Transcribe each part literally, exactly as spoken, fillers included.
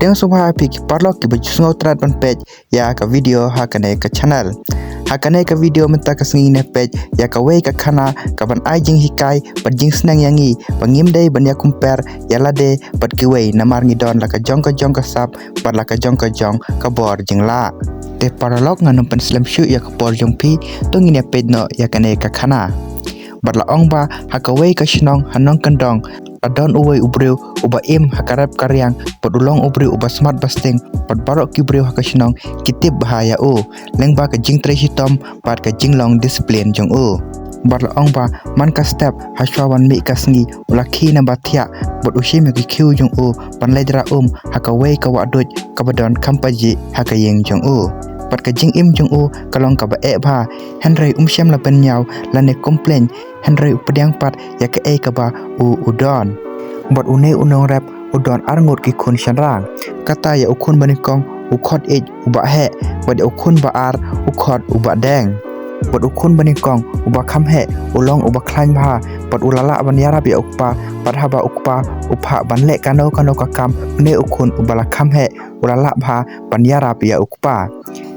Khublei shibun ïa phi ki paralok kiba ju sngewtynnat ban peit ïa ka video ha kane ka channel. Ha kane ka video mynta ka sngi ngin ïa peit ïa kawei ka khana kaban ai jinghikai bad jingsneng ïa ngi ba ngim dei ban ïa compare ïa lade bad kiwei namar ngi don la ka jong ka jong ka sap bad la ka jong ka jong ka bor jinglah. Te paralok ngan ym pynslem shuh ïa ka por jong phi, to ngin ïa peit noh ïa kane ka khana. Bad la ong ba ha kawei ka shnong ha nongkyndong la don uwei u briew uba im ha ka rep ka riang bad u long u briew uba smat ba sting bad baroh ki briew ha ka shnong ki tip bha ïa u lyngba ka jingtrei shitom bad ka jinglong discipline jong u. Bad la ong ba man ka step hashwa ban mih ka sngi u la khie na ba thiah bad u shim ïa ki khiew jong u ban leit rah um ha kawei ka wahduid kaba don kham pajih ha ka ïing jong u. Bad ka jingim jong u ka long kaba eh bha, hynrei um shym la pynñiaw lane complain, hynrei u pdiang pat ïa kaei kaba u u don. Bad une u nongrep u don arngut ki khun shynrang. Kata ïa u khun ba nyngkong u khot ïeit u Bah Heh, bad ïa u khun ba ar u khot u Bah Deng. Bad u khun ba nyngkong uba kham heh u long uba khlaiñ bha bad u la lah ban ïarap ïa u kpa, bad haba u kpa u phah ban leh kano kano ka kam, une u khun uba la kham heh u la lah bha ban ïarap ïa u kpa.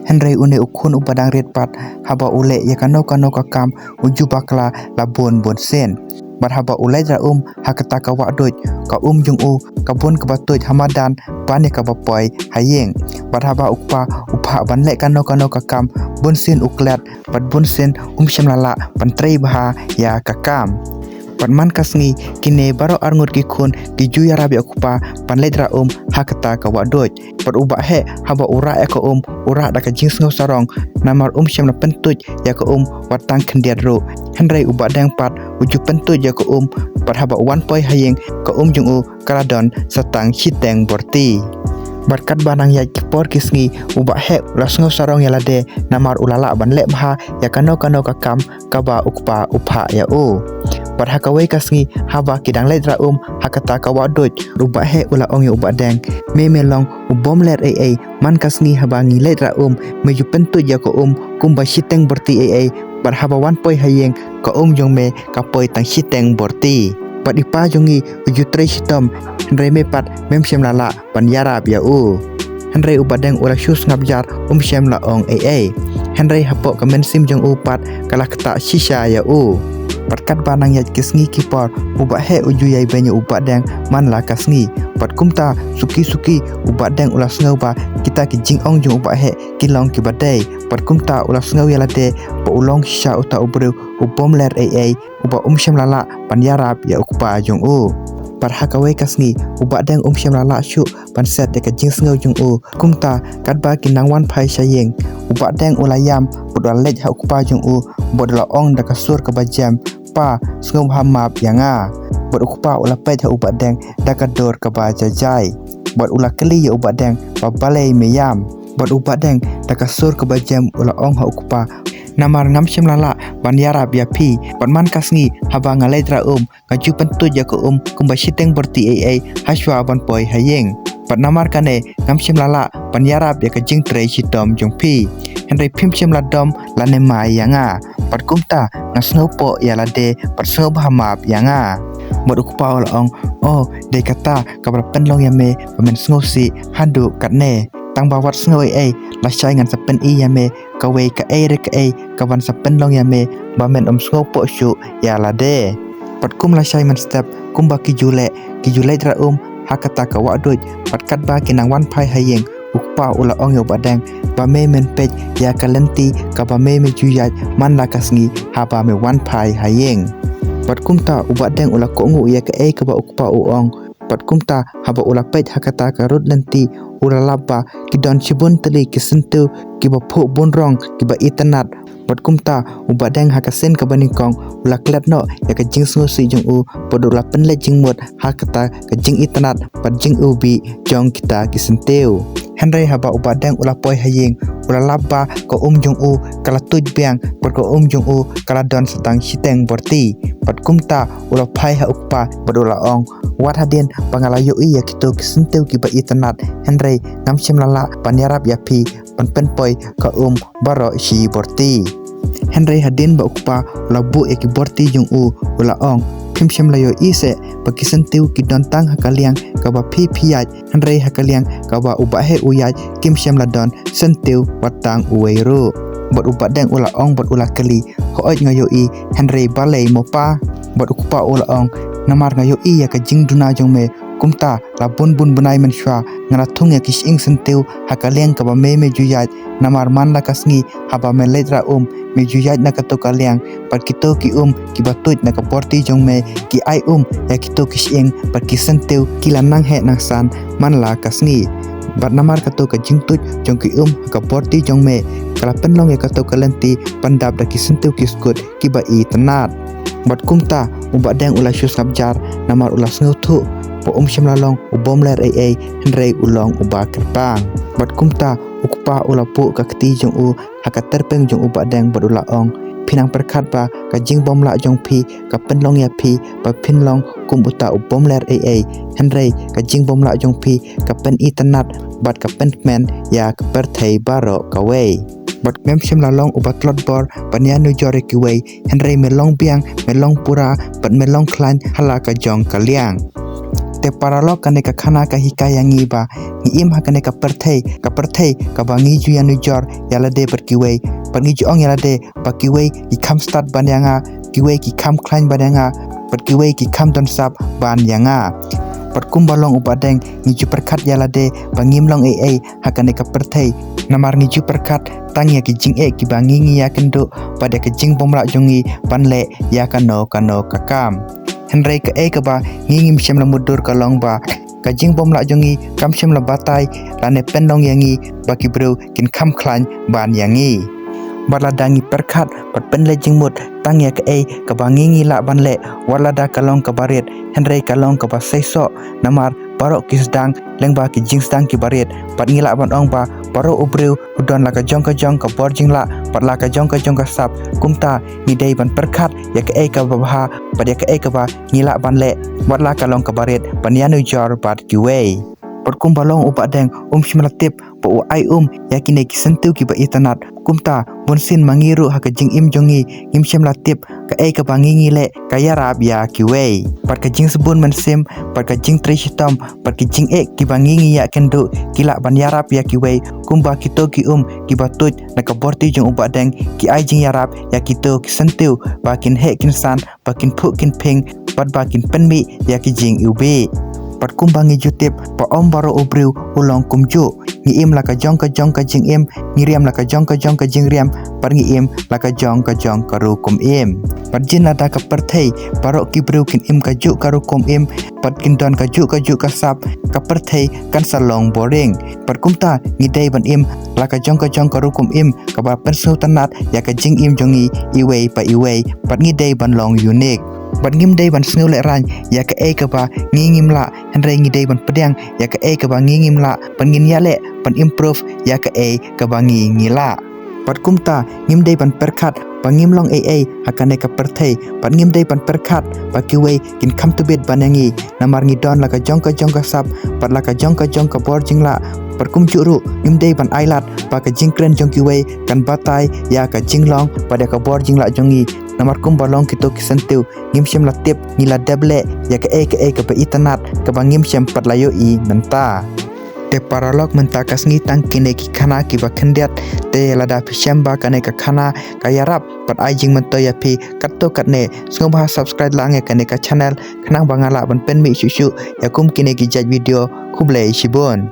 Hynrei une u khun uba dang rit pat haba u leh ïa kano kano ka kam u ju bakla la bun bun sien. Bad haba u leit rah um ha kata ka wahduid, ka um jong u ka bun kaba tuid ha madan ban ïa kaba poi ha ïing. Bad haba u kpa u phah ban leh kano kano ka kam, bun sien u klet bad bun sien um shym la lah ban trei bha ïa ka kam. Bad man ka sngi kine baroh arngut ki khun ki ju ïarap ïa u kpa ban leit rah um ha kata ka wahduid. Bad u Bah Heh haba u rah ïa ka um u rah da ka jingsngew sarong namar um shym la pyntuid ïa ka um wat tang khyndiat ruh. Hynrei u Bah Deng pat u ju pyntuid ïa ka um, bad haba u wan poi ha ïing ka um jong u ka la don sa tang shiteng borti. Bad katba nang ïaid ki por ki sngi u Bah Heh u la sngew sarong ïa lade namar u la lah ban leh bha ïa kano kano ka kam kaba u kpa u phah ïa u. Bad ha kawei ka sngi haba ki dang leit rah um ha kata ka wahduid, u Bah Heh u la ong ïa u Bah Deng, me me long u bym ler ei ei, man ka sngi haba ngi leit rah um me ju pyntuid ïa ka um kumba shiteng borti ei ei, bad haba wan poi ha ïing ka um jong me ka poi tang shiteng borti. Bad i pa jong ngi u ju trei shitom, hynrei me pat mem shym la lah ban ïarap ïa u. Hynrei u Bah Deng u la shu sngap jar, um shym la ong ei ei. Hynrei hapoh ka mynsiem jong u pat ka la ktah shisha ïa u. Bad katba nang ïaid ki sngi ki por u Bah Heh u ju ïai beiñ ïa u Bah Deng man la ka sngi. Bad kumta suki suki u Bah Deng u la sngew ba kita ki jingong jong u Bah Heh ki long kiba dei. Bad kumta u la sngew ïa lade ba u long shisha uta u briew u bym ler ei ei, uba um shym la lah ban ïarap ïa u kpa jong u. Bad ha kawei ka sngi u Bah Deng um shym la lah shuh ban set ïa ka jingsngew jong u. Kumta katba ki nang wan phai sha ïing, u Bah Deng u la ïam bad u la leit ha u kpa jong u bad u la ong da ka sur kaba jem, pa, sngewbha map ïa nga. Bad u kpa u la peit ha u Bah Deng da ka dur kaba jai jai. Bad u la kylli ïa u Bah Deng ba balei me ïam. Bad u Bah Deng da ka sur kaba jem u la ong ha u kpa, namar ngam shym la lah ban ïarap ïa phi. Bad man ka sngi haba nga leit rah um nga ju pyntuid ïa ka um kumba shiteng borti ei ei hashwa ban poi ha ïing. Bad namar kane ngam shym la lah ban ïarap ïa ka jingtrei shitom jong phi. Hynrei phim shym la dom lane mai ïa nga. Bad kumta nga sngewpoh ïa lade bad sngewbha map ïa nga. Bad u kpa u la ong, oh, dei kata kaba la pynlong ïa me ba men sngewsih haduh katne. Tang ba wat sngew ei ei, lashai ngan sa pyni ïa me kawei kaei re kaei kaban sa pynlong ïa me ba men ym sngewpoh shuh ïa lade. Bad kum lashai mynstep kumba ki ju leh, ki ju leit rah um ha kata ka wahduid. Bad katba ki nang wan phai ha ïing, u kpa u la ong ïa u Bah Deng ba me men peit ïa ka lynti kaba me me ju ïaid man la ka sngi haba me wan phai ha ïing. Bad kumta u Bah Deng u la kohnguh ïa kaei kaba u kpa u ong. Bad kumta haba u la peit ha kata ka rud lynti u la lap ba ki don shibun tylli ki syntiew kiba phuh bun rong kiba itynnat. Bad kumta u Bah Deng ha ka sien kaba nyngkong u la klet noh ïa ka jingsngewsih jong u bad u la pynleit jingmut ha kata ka jingitynnat bad jingiwbih jong kita ki syntiew. Hynrei haba u Bah Deng u la poi ha ïing u la lap ba ka um jong u ka la tuid biang bad ka um jong u ka la don sa tang shiteng borti. Bad kumta u la phai ha u kpa bad u la ong, wat hadien ba nga la ïohi ïa kito ki syntiew kiba itynnat, hynrei ngam shym la lah ban ïarap ïa phi ban pynpoi ka um baroh shi borti. Hynrei hadien ba u kpa u la buh ïa ki borti jong u u la ong, phim shym la ïohi seh ba ki syntiew ki don tang ha ka liang kaba phi phi ïaid, hynrei ha ka liang kaba u Bah Heh u ïaid kim shym la don syntiew wat tang uwei ruh. Bad u Bah Deng u la ong bad u la kylli, hooid nga ïohi, hynrei balei mo pa? Bad u kpa u la ong, namar nga ïohi ïa ka jingduna jong me, kumta la bun bun bnai mynshuwa nga la thung ïa ki shyieng syntiew ha ka liang kaba me me ju ïaid, namar man la ka sngi haba me leit rah um me ju ïaid na kato ka liang, bad kito ki um kiba tuid na ka borti jong me ki ai um ïa kito ki shyieng bad ki syntiew ki la nang heh nang san man la ka sngi. Bad namar kato ka jingtuid jong ki um ha ka borti jong me ka la pynlong ïa kato ka lynti pyndap da ki syntiew ki skud kiba itynnad. Bad kumta u Bah Deng u la shu sngap jar namar u la sngewthuh ba um shym la long u bym ler ei ei, hynrei u long uba kyrpang. Bad kumta u kpa u la buh ka kti jong u ha ka tyrpeng jong u Bah Deng bad u la ong, phi nang pyrkhat ba ka jingbymlah jong phi ka pynlong ïa phi ba phin long kum uta u bym ler ei ei, hynrei ka jingbymlah jong phi ka pynitynnad bad ka pynkmen ïa ka pyrthei baroh kawei. Bad mem shym la long uba tlot bor ban ïanujor ïa kiwei, hynrei me long biang, me long pura bad me long khlaiñ ha la ka jong ka liang. Te paralok, kane ka khana ka hikai ïa ngi ba ngi im ha kane ka pyrthei, ka pyrthei kaba ngi ju ïanujor ïa lade bad kiwei, bad ngi ju ong ïa lade ba kiwei ki kham stad ban ïa nga, kiwei ki kham khlaiñ ban ïa nga, bad kiwei ki kham don sap ban ïa nga. Bad kumba long u Bah Deng, ngi ju pyrkhat ïa lade ba ngim long ei ei ha kane ka pyrthei, namar ngi ju pyrkhat tang ïa ki jingeh kiba ngi ngi ïakynduh bad ïa ka jingbymlah jong ngi ban leh ïa kano kano ka kam. Hynrei kaei kaba ngi ngim shym la mutdur ka long ba ka jingbymlah jong ngi kam shym la batai lane pynlong ïa ngi ba ki briew kin kham khlaiñ ban ïa ngi. Bad lada ngi pyrkhat bad pynleit jingmut tang ïa kaei kaba ngi ngi lah ban leh, wat lada ka long kaba rit, hynrei ka long kaba seisoh, namar baroh ki sdang lyngba ki jingsdang kiba rit, bad ngi lah ban ong ba baroh u briew u don la ka jong ka jong ka bor jinglah bad la ka jong ka jong ka sap. Kumta ngi dei ban pyrkhat ïa kaei kaba bha bad ïa kaei kaba ngi lah ban leh, wat la ka long kaba rit, ban ïanujor bad kiwei. Bad kumba long u Bah Deng, um shym la tip ba u ai um ïa kine ki syntiew kiba itynnad. Kumta bunsien ma ngi ruh ha ka jingim jong ngi ngim shym la tip kaei kaba ngi ngi leh ka ïarap ïa kiwei. Bad ka jingsbun mynsiem bad ka jingtrei shitom bad ki jingeh kiba ngi ngi ïakynduh ki lah ban ïarap ïa kiwei, kumba kito ki um kiba tuid na ka borti jong u Bah Deng ki ai jingïarap ïa kito ki syntiew ba kin heh kin san, ba kin phuh kin phieng, bad ba kin pynmih ïa ki jingiwbih. Bad kumba ngi ju tip ba ym baroh u briew u long kumjuh, ngi im la ka jong ka jong ka jingim, ngi riam la ka jong ka jong ka jingriam, bad ngi im la ka jong ka jong ka rukom im. Bad jin lada ka pyrthei baroh ki briew kin im kajuh ka rukom im bad kin don kajuh kajuh ka sap, ka pyrthei kan sa long boring. Bad kumta ngi dei ban im la ka jong ka jong ka rukom im kaba pynsngewtynnad ïa ka jingim jong ngi iwei pa iwei, bad ngi dei ban long unique. Bad ngim dei ban sngew lehraiñ ïa kaei kaba ngi ngim lah, hynrei ngi dei ban pdiang ïa kaei kaba ngi ngim lah, bad ngin ïaleh ban improve ïa kaei kaba ngi ngi lah. Bad kumta ngim dei ban pyrkhat ba ngim long ei ei ha kane ka pyrthei, bad ngim dei ban pyrkhat ba kiwei kin kham tbit ban ïa ngi, namar ngi don la ka jong ka jong ka sap bad la ka jong ka jong ka bor jinglah. Bad kumjuh ruh ngim dei ban ailad ba ka jingkren jong kiwei kan batai ïa ka jinglong bad ïa ka bor jinglah jong ngi, namar kumba long kito ki syntiew ngim shym la tip, ngi la dep leh ïa kaei kaei kaba itynnad kaba ngim shym pat la ïohi mynta. Te paralok, mynta ka sngi tang kine ki khana kiba khyndiat. Te lada phi shem ba kane ka khana ka ïarap bad ai jingmyntoi ïa phi katto katne, sngewbha subscribe lang ïa kane ka channel khnang ba nga lah ban pynmih shuh shuh ïa kum kine ki jait video. Khublei shibun.